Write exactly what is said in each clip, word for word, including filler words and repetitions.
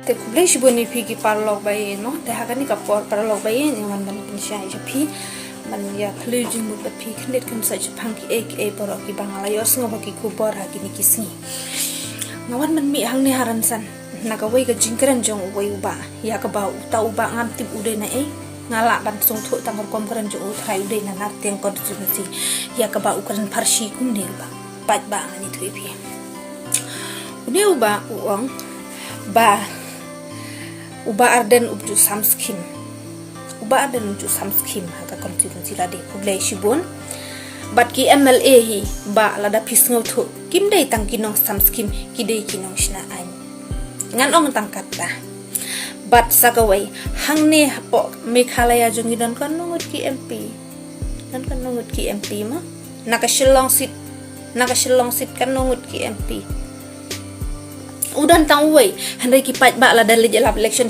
Te khublei shibun ïa phi ki paralok ba ïeit, no? Te ha kane ka por paralok ba ïeit, nga wan ban pynshai ïa phi, ban ïa phylliew jingmut bad phi khyndiat khyndiat shaphang kiei kiei baroh kiba nga la ïohsngew ha ki khubor ha kine ki sngi. Nga wan ban mih hangne ha rynsan na kawei ka jingkren jong uwei u bah, ïa kaba uta u bah ngam tip u dei na ei. Nga lah ban sngewthuh tang rukom kren jong u trai u dei na Nartiang constituency, ïa kaba u kren pharshi kumne u bah. Paidbah, ngan ïathuh ïa phi. Une u bah u ong ba u bah Ardent um ju sam skim. U bah Ardent um ju sam skim ha ka constituency lade. Khublei shibun. Bad ki M L A hi, bah, lada phi sngewthuh, kim dei tang ki nongsam skim, ki dei ki nongshna aiñ. Ngan ong tang katta. Bad sa kawei, hangne hapoh Meghalaya jong ngi don katno ngut ki M P. Don katno ngut ki M P mo? Na ka Shillong seat, na ka Shillong seat katno ngut ki M P. U don tang uwei, hynrei ki paidbah lada leit ïalap election,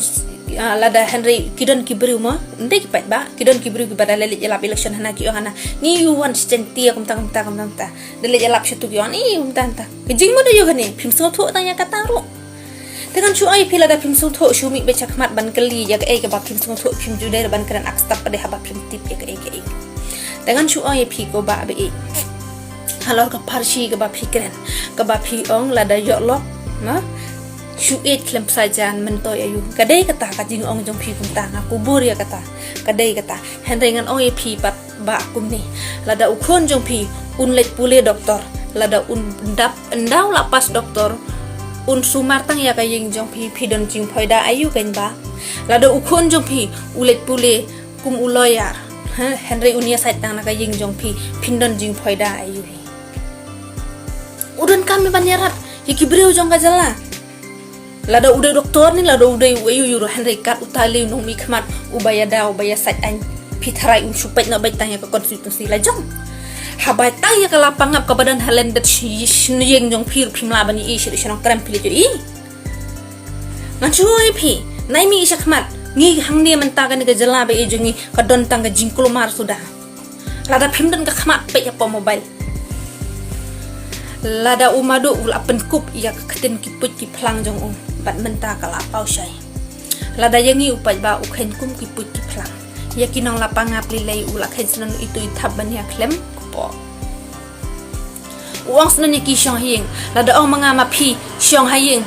ah, lada hynrei ki don ki briew mo, hynrei ki paidbah, ki don ki briew kiba da leit ïalap election hana ki ong hana, ngi ïa wan shi jaiñtia kumta kumta kumta kumta. Da leit ïalap shatu ki ong, ih, kumta kumta. Ka jingmut aïu kane, phim sngewthuh tang ïa kata ruh. Te ngan shu ong ïa phi lada phim sngewthuh shu mih beit shakhmat ban kylli ïa kaei kaba phim sngewthuh, phim ju dei ban kren ak step pat de haba phim tip ïa kaei kaei. Te ngan shu ong ïa phi ko bah ba ïeit. Halor ka pharshi kaba phi kren, kaba phi ong lada ïoh lok, na? Shu ïeit khlem sa jan myntoi aïu. Ka dei kata ka jingong jong phi kumta, nga kubur ïa kata. Ka dei kata. Hynrei ngan ong ïa phi pat bah kumne. Lada u khun jong phi un leit pule doktor, lada un dap, ynda u la pass doktor, un sumar tang ïa ka ïing jong phi, phi don jingphoida aïu kein bah? Lada u khun jong phi u leit pule kum u lawyer, ha, hynrei un ïasaid tang na ka ïing jong phi, phin don jingphoida aïu hi? U donkam hi ban ïarap ïa ki briew jong ka jylla. Lada u dei doktor ne lada u dei uei uei ruh, hynrei kat uta lei u nongmihkhmat uba ïada uba ïasaid aiñ, phi tharai un shu peit noh beit tang ïa ka constituency la jong? Haba tang ïa ka lapangap kaba don ha lyndet shi-, shi-, ïing jong phi ruh phim lah ban ïohi, shi ruh shi nongkrem phi leit ïohi. Ngan shu ong ïa phi, nai mih shakhmat, ngi hangne mynta kane ka jylla ba ïeit jong ngi ka don tang ka jingkulmar suda. Lada phim don ka khmat peit hapoh mobile. Lada u Madu u la pynkup ïa ka ktien ki puit ki phlang jong u, bad mynta ka la paw shai. Lada ïa ngi u paidbah u kheiñ kum ki puit ki phlang, ïa ki nong lapangap lei lei u la kheiñ snon itu i thap ban ïa khlem kpoh. U ong snon ïa ki shong ha ïing, lada ong ma nga ma phi shong ha ïing,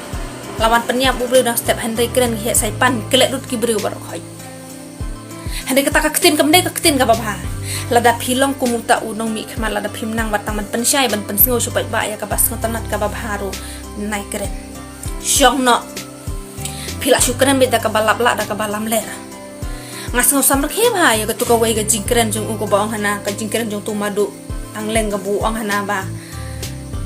la wan pynïap u briew dang step, hynrei kren ki heh saipan, klet lut ki briew baroh khoit. Hynrei kata ka ktien kam dei ka ktien kaba bha. Lada phi long kum uta u nongmihkhmat, lada phim nang wat tang ban pynshai ban pynsngew shu paidbah ïa kaba sngewtynnat kaba bha ruh, nai kren. Shong noh. Phi lah shu kren beit da kaba lap lah, da kaba lamler. Nga sngew samrkhie bha ïa katu kawei ka jingkren jong u kaba ong hana, ka jingkren jong utu Madu Angleng kaba u ong hana ba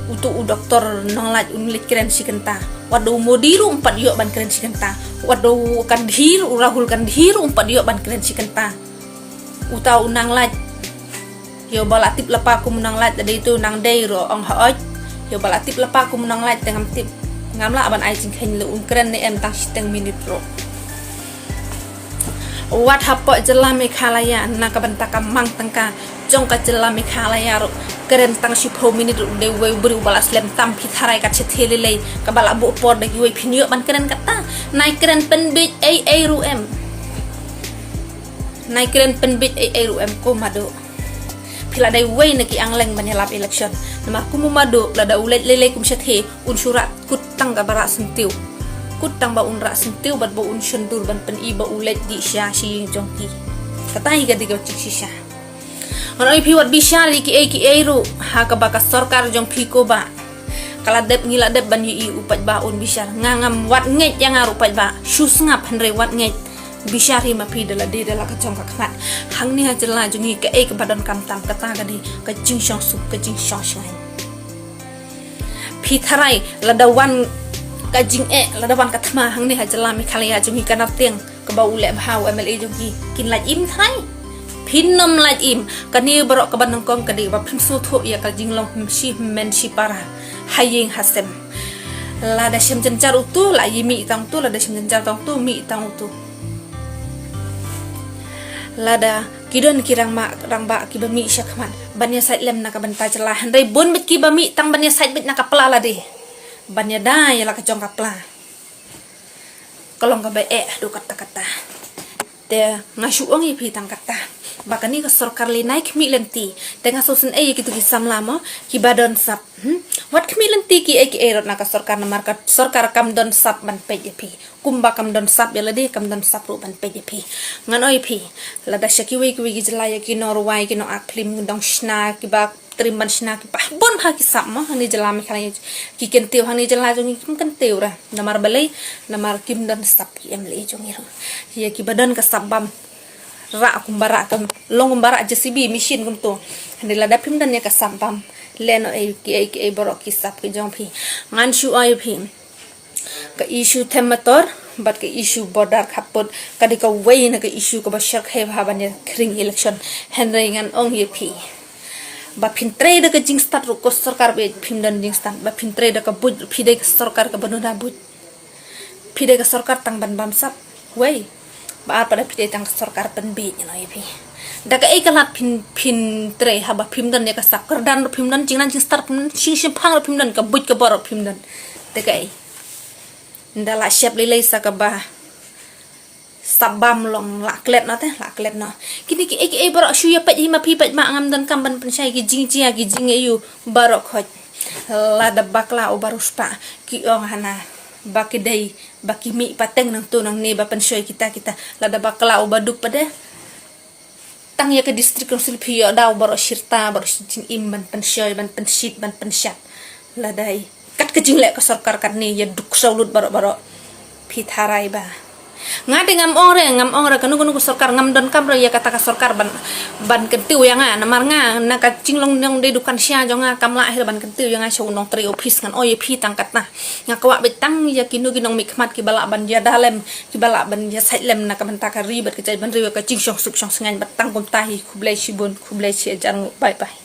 utu u doktor nonglait un leit kren shi kynta. Wat da u Modi ruh um pat ïoh ban kren shi kynta. Wat da u Gandhi ruh, u Rahul Gandhi ruh um pat ïoh ban kren shi kynta. Uta u nonglait, ïoh ba la tip lypa kum u nonglait, da dei utu u nongdei ruh ong hooid. Ïoh ba la tip lypa kum u nonglait te ngam tip, ngam lah ban ai jingkheiñ leh un kren ne em tang shiteng minit ruh. Wat hapoh jylla Meghalaya na ka bynta ka mang tyngka jong ka jylla Meghalaya ruh, kren tang shiphew minit ruh dei uwei u briew uba la slem tam, phi tharai kat shatei lei lei kaba la buh por da kiwei phin ïoh ban kren kata? Nai kren pynbiej ei ei ruh em. Nai kren pynbiej ei ei ruh em ko Madu. Phi la dei uwei na ki Angleng ban ïalap election. Namar kum u Madu lada u leit lei lei kum shatei un shu rah kut tang kaba rah syntiew. Kut tang ba un rah syntiew bad ba un shon dur ban pyni ba u leit dih sha shi ïing jong ki. Kata hi ka dei ka jingshisha. Ngan ong ïa phi wat bishar ïa kiei kiei ruh ha kaba ka sorkar jong phi ko bah. Ka la dep ngi la dep ban ïohi, u paidbah un bishar. Nga ngam wat ngeit ïa nga ruh paidbah. Shu sngap hynrei wat ngeit. Bishar hi ma phi da lade da la ka jong ka khmat. Hangne ha jylla jong ngi kaei kaba donkam tam kata ka dei ka jingshong suk, ka jingshong shngaiñ. Phi tharai lada wan ka jingeh, lada wan ka thma hangne ha jylla Meghalaya jong ngi, ka Nartiang kaba u leh bha u M L A jong ki, kin lait im tharai? Phin nym lait im. Kane baroh kaba nyngkong ka dei ba phim sngewthuh ïa ka jinglong shi hynmen shi para, ha ïing ha sem. Lada shem jynjar utu la ïa mih tang utu, lada shem jynjar tang utu mih tang utu. Lada ki don ki rangbah, rangbah kiba mih shakhmat ban ïasaid lem na ka bynta jylla, hynrei bun beit kiba mih tang ban ïasaid beit na ka pla lade, ban ïada ïa la ka jong ka pla. Ka long kaba eh haduh katta katta. Te nga shu ong ïa phi tang katta ba kane ka sorkar lei nai khmih lynti. Te nga sngewsynei ïa kitu ki samla mo, kiba don sap. Hmm? Wat khmih lynti kiei kiei ruh na ka sorkar, namar ka sorkar kam don sap ban peit ïa phi. Kumba kam don sap ïa lade, kam don sap ruh ban peit ïa phi. Ngan ong ïa phi, lada sha kiwei kiwei ki jylla ïa ki nongrwai, ki nongak phlim, ki dang shna, kiba trim ban shna, kiba bun bha ki sap mo, hangne jylla Meghalaya. Ki kyntiew hangne jylla jong ngi kim kyntiew re. Namar balei? Namar kim don sap ki MLA jong ngi ruh. Ïa kiba don ka sap bam, rah kumba rah, ka long kumba rah JCB machine kumto. Hynrei lada phim don ïa ka sap bam, lehnohei kiei kiei baroh ki sap ki jong phi. Ngan shu ong ïa phi, ka issue them motor bad ka issue border khappud ka dei kawei na ka issue kaba shyrkhei bha ban ïa khring election. Hynrei ngan ong ïa phi, ba phin trei da ka jingstad ruh ko sorkar, ba phim don jingstad, ba phin trei da ka buit ruh, phi dei ka sorkar kaba nuna buit. Phi dei ka sorkar tang ban bam sap. Wei. Ba ar pat da phi dei tang ka sorkar pynbiej, ngan ong ïa phi. Da kaei ka lad phin, phin trei haba phim don ïa ka sap? Kyrdan ruh phim don, jingnan jingstad phim don, jingshemphang ruh phim don, ka buit ka bor ruh phim don. Da kaei? Nda lah shep lei lei sa kaba sap bam long, lah klet noh te, lah klet noh. Kine kiei kiei baroh shu ïa peit hi ma phi, peit ma ngam donkam ban pynshai ki jingjia ki jingaiu baroh khoit. Lada bakla u ba riewspah ki ong hana ba ki dei ba ki mih pateng nangto nangne ba pynshoi kita kita. Lada bakla u ba duk pat de, tang ïa ka district council phi ïoh daw baroh shirta, baroh shi jingim ban pynshoi, ban pynshit, ban pynshap. Lada kat ka jingleh ka sorkar katne ïa duk saw lut baroh baroh. Phi tharai ba nga te ngam ong re, ngam ong re kano kano ka sorkar, ngam donkam re ïa kata ka sorkar ban, ban kyntiew ïa nga. Namar nga na ka jinglong nongdie dukan sha jong nga kam lah hi re ban kyntiew ïa nga sha u nongtrei office. Ngan ong ïa phi tang kata. Nga kwah beit tang ïa kino ki nongmihkhmat kiba lah ban ïada lem, kiba lah ban ïasaid lem na ka bynta ka ri bad ka jaitbynriew, ïa ka jingshong suk shong sngewbha. Bad tang kumta hi, khublei shibun, khublei shihajar nguh. Bye bye.